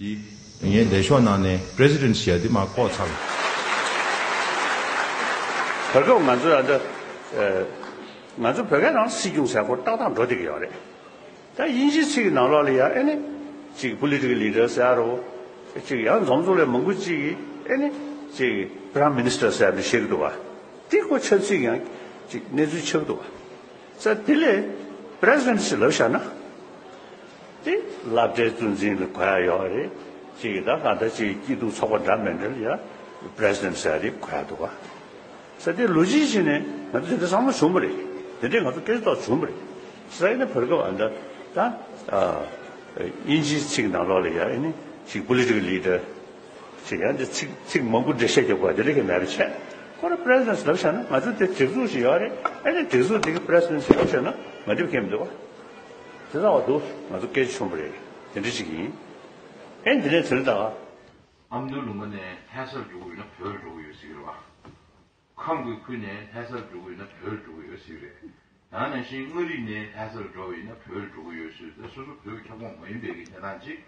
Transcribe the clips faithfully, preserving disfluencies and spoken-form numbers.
འདི་ངས་ལས་ཤོག་ནང་ནས་པི་རེ་སི་ཌེན་ཊི་ཞེས་འདི་མར་བཀོག་ཚར། བར་སྐབས་ང་ཚོ་ཨ་འདྲ་ཨ། ང་ཚོ་བོད་སྐད་ནང་སྲིད་སྐྱོང་ཟེར་སྐོར་ཏག་ཏག་འགྲོ་བསྡད་ཀྱི་ཡོད་རེད། ད་དབྱིན་ཇིའི་ཚིག་གི་ནང་ལོགས་ལ་ཡང་ཨེ་ནི་ཅིག་པོ་ལི་ཊི་ཀལ་ལི་ཌར་ཟེར་ཡ་རོ། ཅིག་ཡང་འཛོམས་འཛོམས་ལས་མང་པོ་ཅིག་གིས་ཨེ་ནི་ཅིག་པི་རའིམ་མི་ནི་སི་ཊར་ཟེར་ཡ་འདྲ་བཤད་ཀྱི་འདུག་བ། དེ་ཁོ་ཆབ་སྲིད་ཀྱི་ཡང་ཅིག་གནས་ཚུལ་ཆགས་ཀྱི་འདུག་བ། ས་དེ་ལས་པི་རེ་སི་ཌེན་ཊི་ཞེས་ལབ་བཞག་ན། དེ་སློབ་གྲྭའི་གཙོ་འཛིན་ལ་གོ་ཡ་ཡོད་རེད། ཅིག་ད་གང་ལྟར་ཅིག་སྐྱིད་སྡུག་ཚོགས་པ་འདྲ་མི་འདྲ་ལ་ཡ་པི་རེ་སི་ཌེན་ཊི་ཟེར་ཡ་དེ་གོ་ཡ་འདུག་ག་ས་དེ་ལོ་རྒྱུས་ཕྱིན་ནས་ང་ཚོ་དེ་འདྲ་བསམ་བློ་བྱུང་བ་རེད། དེ་འདྲས་ང་ཚོ་སྐད་ཆ་ཐོག་བྱུང་བ་རེད། ས་ཡིན་ན་བར་སྐབས་ཨ་འདྲ་ད་ཨ་དབྱིན་ཇིའི་ཚིག་ནང་ལོགས་ལ་ཡ་ཨེ་ནི་ཅིག་པོ་ལི་ཊི་ཀལ་ལི་ཌར་ཅིག་ཡང་དེ་ཚིག་ཚིག་མང་པོ་འགྲེལ་བཤད་རྒྱབ་དགོས་དེ་འདྲ་གི་མེད་པ་བྱས། ཁོ་རང་པི་རེ་སི་ཌེན་ཊི་ལབ་བཞག་ན་ང་ཚོ་དེ་སྒྲིག་འཛུགས་ཤིག་ཡོད་རེད། ཨེ་ནི་སྒྲིག་འཛུགས་དེ་གི་པི་རེ་སི་ཌེན་ཊི་ལབ་བཞག་ན་ང་འགྲིག་གི་མི་འདུག་བ། དེ་ཚང་བ་འདུག་ང་ཚོ་སྐད་ཆ་བྱུང་བ་རེད། དེ་འདྲ་ཞིག་ཡིན། ཨེ་འདི་ནས་ཚུར་ད། ཨ་མདོ་ལུང་པ་ནས་ལྷ་སར་འགྲོ་གི་ཡོད་ན་བོད་ལ་འགྲོ་གི་ཡོད་ཟེར་གི་རེད་བ། ཁམས་ཀྱི་ཁུལ་ནས་ལྷ་སར་འགྲོ་གི་ཡོད་ན་བོད་ལ་འགྲོ་གི་ཡོད་ཟེར་གི་རེད། ད་ནང་བཞིན་མངའ་རིས་ནས་ལྷ་སར་འགྲོ་བ་ཡིན་ན་བོད་ལ་འགྲོ་གི་ཡོད་ཟེར། ད་སོ་སོ་བོད་ཀྱི་ཁྱབ་ཁོངས་མ་ཡིན་པའི་གི་གནས་སྟངས་ཅིག་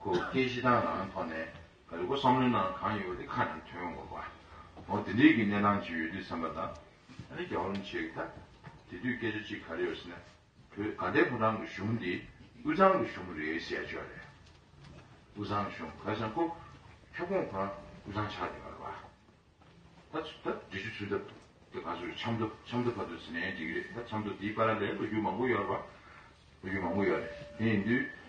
ཁོ་སྐད་ཆ་བཤད་སྟངས་རང་ཐོག་ནས་ག་རེ་ཁོ་བསམ་བློའི་ནང་གང་ཡོད་དེ་ཁ་ནང་ཐོན་ཡོང་དགོས་པ། འོ་དེ་འདྲའི་གི་གནས་སྟངས་ཅིག་ཡོད་དུས་ཙམ་པ་ད་ཨ་ནི་རྒྱལ་བ་རིན་པོ་ཆེ་གི་ད་དེ་དུས་སྐད་ཆ་ཅིག་ག་རེ་ཡོད་ཟེར་ན། བོད་དགའ་ལྡན་ཕོ་བྲང་གི་གཞུང་འདི་དབུས་གཙང་གི་གཞུང་རེད་ཟེར་ཡ་ཅིག་ཡོད་རེད། དབུས་གཙང་གཞུང་ག་རེ་ཟེར་ན་ཁོ་ཁྱབ་ཁོངས་ཁོ་རང་དབུས་གཙང་ཆགས་བསྡད་ཡོད་རེད་བ། ད་ད་འབྲི་ཆུ་ཚུད་ཐབས་དེ་ག་ཚོད་ཆབ་མདོ་ཆབ་མདོ་བར་དུ་ཟིན་ནའི་འགྲིག་གི་རེད། ད་ཆབ་མདོ་དེའི་བར་ལ་ལོ་རྒྱུས་མང་པོ་ཡོད་རེད་བ། ལོ་རྒྱུས་མང་པོ་ཡོད་རེད། དེ་ཡིན་དུས་